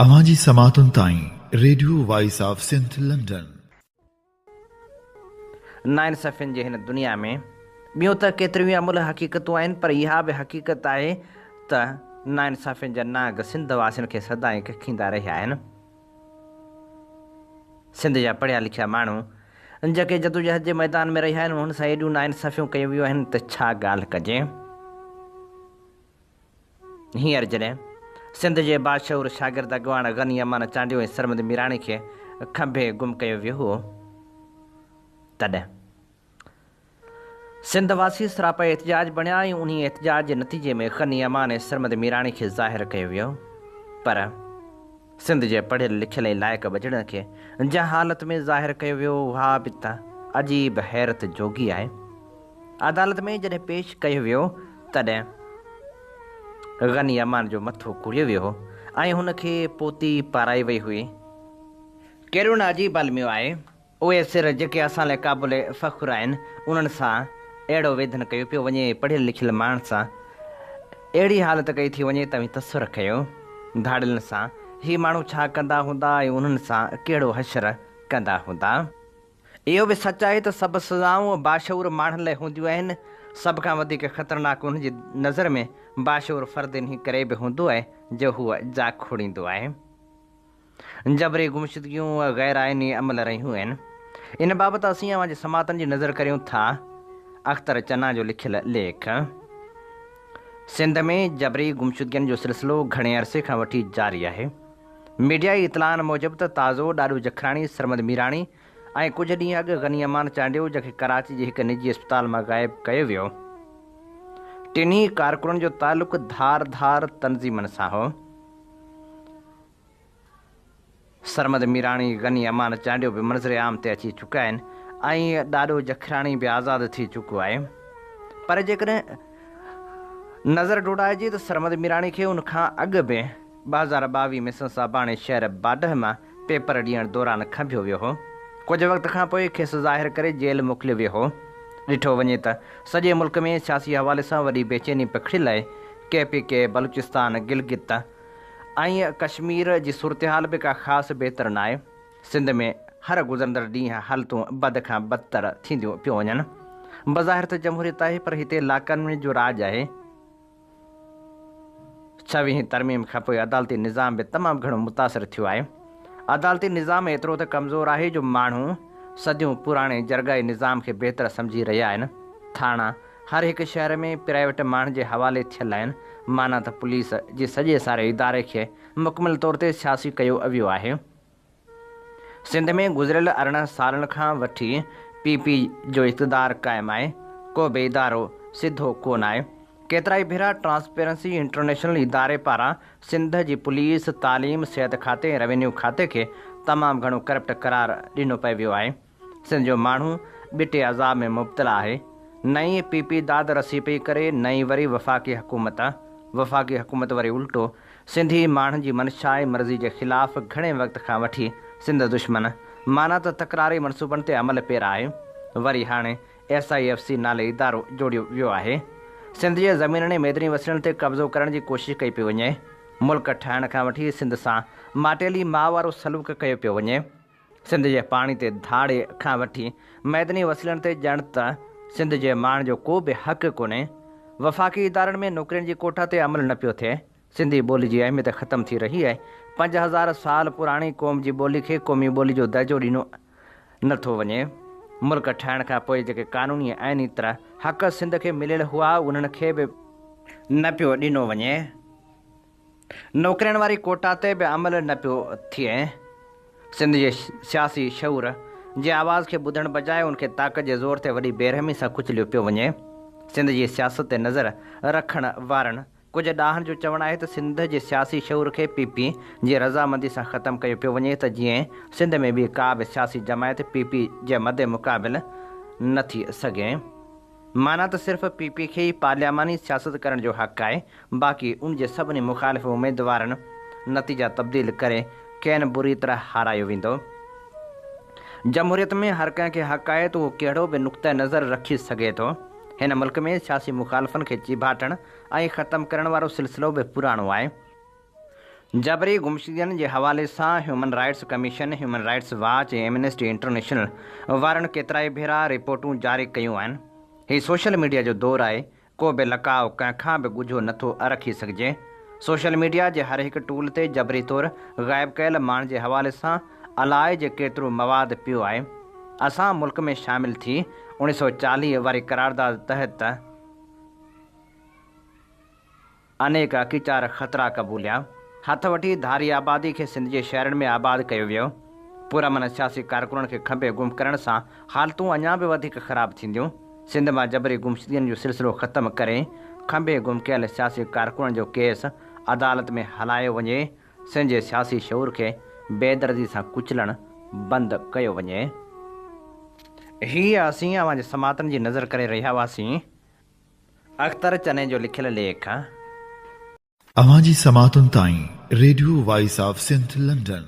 اوهان جي سماعتن تائين radio voice of Sindh London. ناانصافين جي هن دنيا ۾ ٻيون ته ڪيتريون ئي املهه حقيقتون آهن پر اها به حقيقت آهي ته ناانصافين جا نانگ سنڌ واسين کي سدائين ڪکيندا رهيا آهن. سنڌ جا پڙهيا لکيا ماڻهو جيڪي جدوجهد جي ميدان ۾ رهيا آهن انهن سان ايڏيون ناانصافيون ڪيون ويون آهن ته ڇا ڳالهه ڪجي. هينئر جڏهن سنڌ جي باشعور شاگرد اڳواڻ غني امان چانڊيو ۽ سرمد ميراڻي کي کنڀي گم ڪيو ويو هو، تڏهن سنڌ واسي سراپا احتجاج بڻيا ۽ انهي احتجاج جي نتيجي ۾ غني امان ۽ سرمد ميراڻي کي ظاهر ڪيو ويو پر سنڌ جي پڙهيل لکيل ۽ لائق ٻچڙن کي جنهن حالت ۾ ظاهر ڪيو ويو اها به ته عجيب حيرت جوڳي آهي. عدالت ۾ جڏهن پيش ڪيو ويو تڏهن غني امان جو مٿو ڪوڙيو ويو هو ۽ هن کي پوتي پارائي وئي هئي. ڪهڙو نه عجيب الميو آهي. اهي سر جيڪي اسان لاء قابل فخر آهن انهن سان اهڙو ويڌن ڪيو پيو وڃي ۽ پڙهيل لکيل ماڻهن سان اهڙي حالت ڪئي ٿي وڃي ته اوهين تصور ڪيو ڌاڙيلن سان هي ماڻهو ڇا ڪندا هوندا ۽ انهن سان ڪهڙو حشر ڪندا هوندا. اهو به سچ آهي ته سڀ سزائون باشعور ماڻهن لاء هونديون آهن. سڀ کان وڌيڪ خطرناڪ انهن جي نظر ۾ باشعور فرد انهي ڪري به هوندو آهي جو هو جاکوڙيندو آهي. جبري گمشدگيون غير آئيني عمل رهيون آهن. ان بابت اسين اوهان جي سماعتن جي نظر ڪريون ٿا اختر چنا جو لکيل ليک. سنڌ ۾ جبري گمشدگين جو سلسلو گهڻي عرصي کان وٺي جاري آهي. ميڊيائي اطلاعن موجب ته تازو ڏاڏو جکراڻي، سرمد ميراڻي ۽ ڪجهه ڏينهن اڳ غني امان چانڊيو جنهن کي ڪراچي جي هڪ نجي اسپتال مان غائب ڪيو ويو. ٽنهي ڪارڪنن جو تعلق ڌار ڌار تنظيمن سان هو. سرمد ميراڻي، غني امان چانڊيو به منظر عام تي اچي چڪا آهن ۽ ڏاڏو جکراڻي به آزاد ٿي چڪو آهي پر جيڪڏهن نظر ڊوڙائجي ته سرمد ميراڻي کي ان کان اڳ به 2022 ۾ سنس اباڻي شهر باڊهه مان پيپر ڏيڻ دوران کنڀيو ويو هو. ڪجهه وقت کان پوء کيس ظاهر ڪري جيل موڪليو ويو هو. ڏٺو وڃي ته سڄي ملڪ ۾ سياسي حوالي سان وڏي بيچيني پکڙيل آهي. ڪي پي ڪي، بلوچستان، گلگت ۽ ڪشمير جي صورتحال به ڪا خاص بهتر ناهي. سنڌ ۾ هر گذرندڙ ڏينهن حالتون بد کان بدتر ٿينديون پيون وڃن. بظاهر ته جمهوريت آهي پر هتي لاقانونيت جو راڄ آهي. ڇويهين ترميم کانپوء عدالتي نظام به تمام گهڻو متاثر ٿيو آهي. عدالتي نظام ايترو ته ڪمزور آهي جو ماڻهو صديون پراڻي جرڳائي نظام کي بهتر سمجهي رهيا آهن. ٿاڻا هر هڪ شهر ۾ پرائيوٽ ماڻهن جي حوالي ٿيل آهن، معنيٰ ته پوليس جي سڄي ساري اداري کي مڪمل طور تي سياسي ڪيو ويو آهي. سنڌ ۾ گذريل 18 سالن کان وٺي پي پي جو اقتدار قائم آهي، ڪو به ادارو سڌو ڪو ناهي. ڪيترائي ڀيرا ٽرانسپيرنسي انٽرنيشنل اداري پاران سنڌ جي پوليس، تعليم، صحت کاتي ۽ روينيو کاتي کي تمام گهڻو ڪرپٽ قرار ڏنو پئي ويو آهي. سنڌ جو ماڻهو ٻٽي عذاب ۾ مبتلا آهي. نه ئي پي پي داد رسي پئي ڪري نه ئي وري وفاقي حڪومت. وفاقي حڪومت وري الٽو سنڌي ماڻهن جي منشا ۽ مرضي جي خلاف گهڻي وقت کان وٺي سنڌ دشمن معنيٰ ته تڪراري منصوبن تي عمل پيرا آهي. وري هاڻي ايس I F C نالي ادارو جوڙيو ويو آهي. سنڌ جي زمينن ۽ ميدني وسيلن تي قبضو ڪرڻ جي ڪوشش ڪئي پئي وڃي. ملڪ ٺاهڻ کان وٺي سنڌ سان ماٽيلي ماء وارو سلوڪ ڪيو پيو وڃي. سنڌ جي پاڻي تي ڌاڙي کان وٺي معدني وسيلن تي ڄڻ ته سنڌ جي ماڻهن جو ڪو به حق ڪونهي. وفاقي ادارن ۾ نوڪرين جي ڪوٺا تي عمل نه پيو ٿئي. سنڌي ٻولي جي اهميت ختم ٿي رهي آهي. 5000 سال پراڻي قوم جي ٻولي کي قومي ٻولي جو درجو ڏنو نه ٿو وڃي. ملڪ ٺاهڻ کان پوء جيڪي قانوني ۽ آئيني طرح حق سنڌ کي مليل هئا انهن کي به نه پيو ڏنو وڃي. نوڪرين واري ڪوٽا تي به عمل نه پيو ٿئي. سنڌ جي سياسي شعور جي آواز کي ٻڌڻ بجاء ان کي طاقت جي زور تي وڏي بيرحمي سان ڪچليو پيو وڃي. سنڌ جي سياست تي نظر رکڻ وارن ڪجهه ڏاهن جو چوڻ آهي ته سنڌ جي سياسي شعور کي پي پي جي رضامندي سان ختم ڪيو پيو وڃي ته جيئن سنڌ ۾ ٻي ڪا به سياسي جماعت پي پي جي مد مقابل نه ٿي سگهي. معنيٰ ته صرف پي پي کي ئي پارلياماني سياست ڪرڻ جو حق آهي، باقي ان جي سڀني مخالف اميدوارن نتيجا تبديل ڪري کين بري طرح هارايو ويندو. جمهوريت ۾ هر ڪنهن کي حق آهي ته اهو ڪهڙو به نقطه نظر رکي سگهي ٿو. هن ملڪ ۾ سياسي مخالفن کي چيڀاٽڻ ۽ ختم ڪرڻ وارو سلسلو به پراڻو آهي. جبري گمشدگين جي حوالي سان human rights commission, human rights watch ۽ Amnesty International وارن ڪيترائي ڀيرا رپورٽون جاري ڪيون آهن. هي سوشل ميڊيا جو دور آهي، ڪو به لڪاء ڪنهن کان به ڳجهو نه ٿو رکي سگهجي. سوشل ميڊيا جي هر هڪ ٽول تي جبري طور غائب ڪيل ماڻهن جي حوالي سان الائي جي ڪيترو مواد پيو آهي. اسان ملڪ ۾ شامل ٿي 1940 واري قرارداد تحت انيڪ اڪيچار خطرا قبوليا. هٿ وٺي ڌاري آبادي کي سنڌ جي شهرن ۾ آباد ڪيو ويو. پرامن سياسي ڪارڪنن کي کنڀي گم ڪرڻ سان حالتون اڃا به وڌيڪ خراب ٿينديون. سنڌ مان جبري گمشدگين جو سلسلو ختم ڪري کنڀي گم ڪيل سياسي ڪارڪنن جو ڪيس عدالت ۾ هلايو وڃي. سنڌ جي سياسي شعور کي بيدردي سان ڪچلڻ بند ڪيو وڃي. هي اسين اوهان جي سماعتن جي نظر ڪري رهيا هئاسين. اختر چني جو لکيل ليک. اوهان جي سماعتن تائين radio voice of Sindh London.